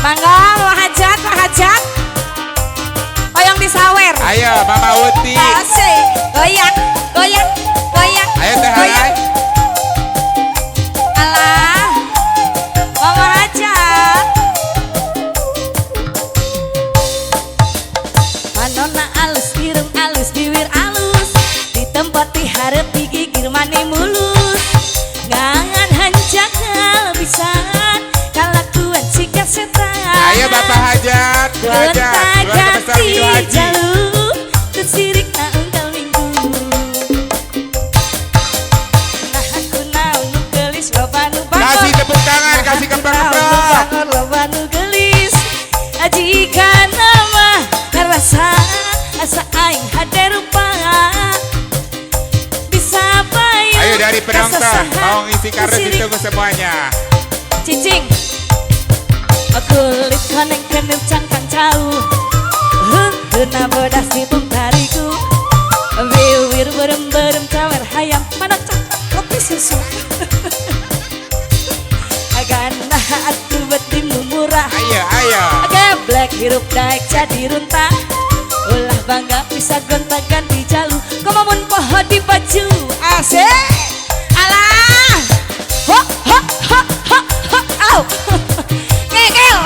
Mangga Mama Hajat, Pak Hajat. Hoyong disawer. Ayo Mama Uti. Asik. Goyang, goyang, goyang. Ayo Teh goyang. Harai. Alah. Mama Hajat. Manona alus, irung alus, bibir alus. Di tempat diharap digigir mani mulus. Ngangan hanjakal pisan kalakuan siga setan. Ayo Bapak Hajat, Bu Hajat, keluarga besar Gonta Windu ganti Haji. jalu, teu sirik na unggal minggu. Nah aku naon nu geulis loba nu bangor. Kasih tepuk tangan, kasih keprok-keprok. Bangor loba nu geulis. Jika nama ngarasa asa aing hade rupa. Bisa payu Ayo dari penonton, kasasaha, mau ngisi kardus teu sirik ditunggu semuanya. Cicing. Kulit koneng kenep cangkang cau. Hunteuna bodas hitung tariku. Wiwir berem-berem cawer hayam mana coklat kopi susu. Agana atuh beti murah. Ayo, ayo. Geblek hirup daek jadi runtah. Ulah bangga bisa gonta ganti jalu. Komo mun poho di baju. Asik. Alah. Ho ho ho ho ho. Au. Ngegel.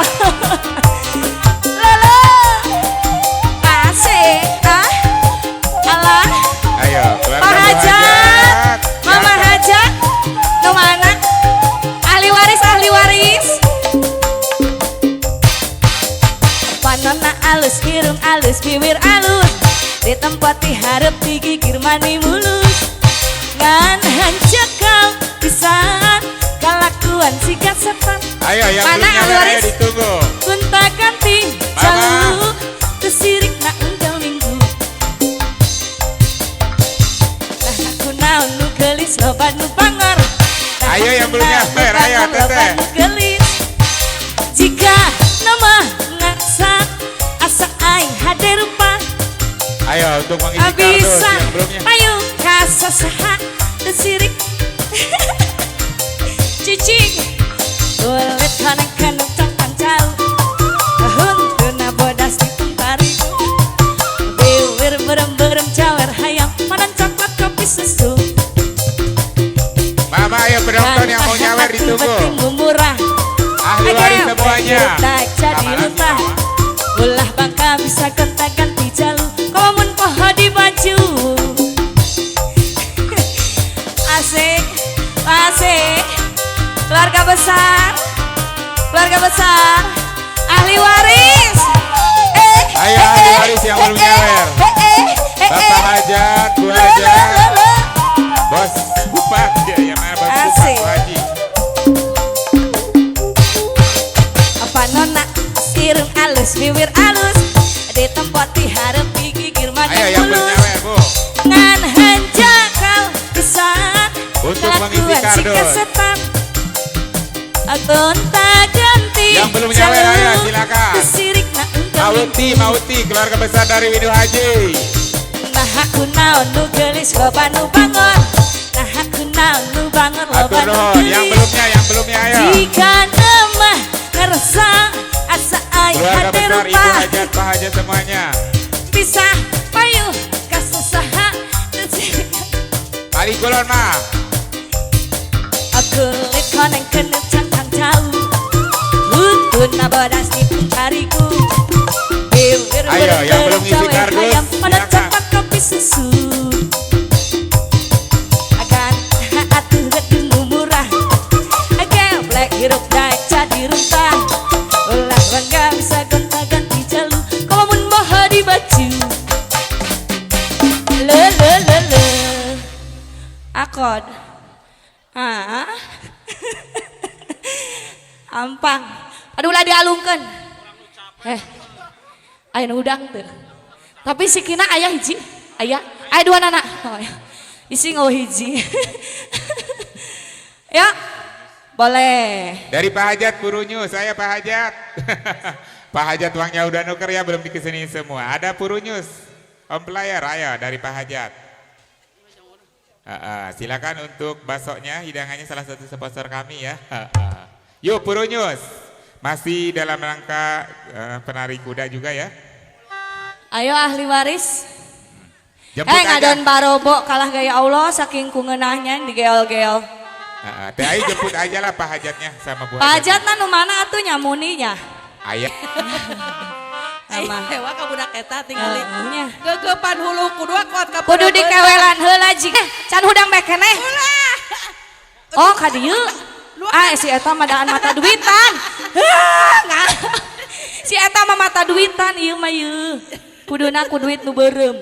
Lolo. Asik. Ah. Alah. Ayo, keluarga Pak Bu Hajat. Hajat. Mama Silakan. Hajat. Nu mana? Ahli waris, ahli waris. Panona alus, irung alus, bibir alus. Di tempat diharap digigir mani mulus. Ngan hancakal pisan kalakuan siga setan. Ayo yang Mana belum ahli nyawer ayo waris? ditunggu. Gonta ganti Mama. jalu teu sirik na unggal minggu. Nah aku naon nu geulis loba nu bangor. Nah, Ayo yang aku belum naon nu nyawer, ayo, bangor, loba Teteh. nu geulis. Jika nama ngaksa asa aing hade rupa. Ayo untuk mengisi kardus Bisa yang belumnya. ayo kasasaha teu sirik. Cicing kulit koneng kenep cangkang cau. Hunteuna bodas hitung tarigu. Biwir berem-berem cawer hayam manan coklat kopi susu. Mama ayo penonton yang mau nyawer ditunggu. Murah. Ahli waris semuanya. Daek jadi Lama lagi, runtah. Mama. Ulah bangka bisa gonta ganti jalu. Komo mun poho di baju. Asik, asik. Keluarga besar, keluarga besar, ahli waris. Eh, Ayo, eh, ahli eh, waris yang eh, belum eh, nyawer. eh, eh, eh, Bapak eh. Hajat, Bu Lo, lo, Hajat, lo, lo. Bos Bupat, ya, yang mana Bos Bupat, Asik. Bu Haji. Apa nona irung alus bibir alus di tempat diharap digigir mani Ayo yang belum mulus. nyawer, Bu. Ngan hanjakal pisan Untuk mengisi kelakuan kardus. siga setan. Gonta ganti Yang belum nyawer, ayo, silakan. teu sirik na unggal Mauti, Mauti, keluarga besar dari Windu Haji. Nah aku naon nu geulis loba nu bangor. Nah aku naon nu bangor loba Atur nu nuhun, yang geulis. belumnya ayo. Jika nama ngerasa asa aing Keluarga hade besar Ibu rupa. Hajat, Pak Hajat semuanya. Bisa payu kasasaha teu sirik. Kali kulon mah. Kulit koneng kenep cangkang cau. Huntuna bodas di tariku. Bibir Ayo, yang belum berem-berem ngisi cawer kardus, hayam mana silakan. coklat kopi susu. Akan atuh betimu murah. Geblek hirup daek jadi runtah. Ulah bangga bisa gonta ganti jalu. Komo mun moho di baju. Le le le le. Akod. Ah. Ampang. Aduh lah dialungkeun. Eh. Aya nu udang teu. Tapi sikina aya hiji. Aya, aya dua nana. Oh, ya. Isi ngau hiji. Ya. Boleh. Dari Pak Hajat Purunyus, saya Pak Hajat. Pak Hajat uangnya udah nuker ya, belum dikesini semua. Ada Purunyus, Om Pelayar, ayo dari Pak Hajat. Silakan untuk baksonya, hidangannya salah satu sponsor kami ya. Yuk Purunyus, Masih dalam rangka penari kuda juga ya. Ayo ahli waris. Jemput Eh aja. ngadon barobo kalah gaya Allah saking ku ngeunahnya digeol-geol. Heeh, Teh Ai jemput aja lah Pak Hajatnya sama Bu Pak Hajatna nu mana atuh nyamuninya? Ayah. Sama. Hewa ka budak eta tingali. Heeh, nya. Gegepan hulu kudu kuat ka Kudu dikewelan heula jig. Eh, can hudang bae keneh. Oh, ka dieu. Ah, si eta mah daan mata duitan. Heuh, si eta mah mata duitan ieu mah ieu. Kuduna ku duit nu beureum.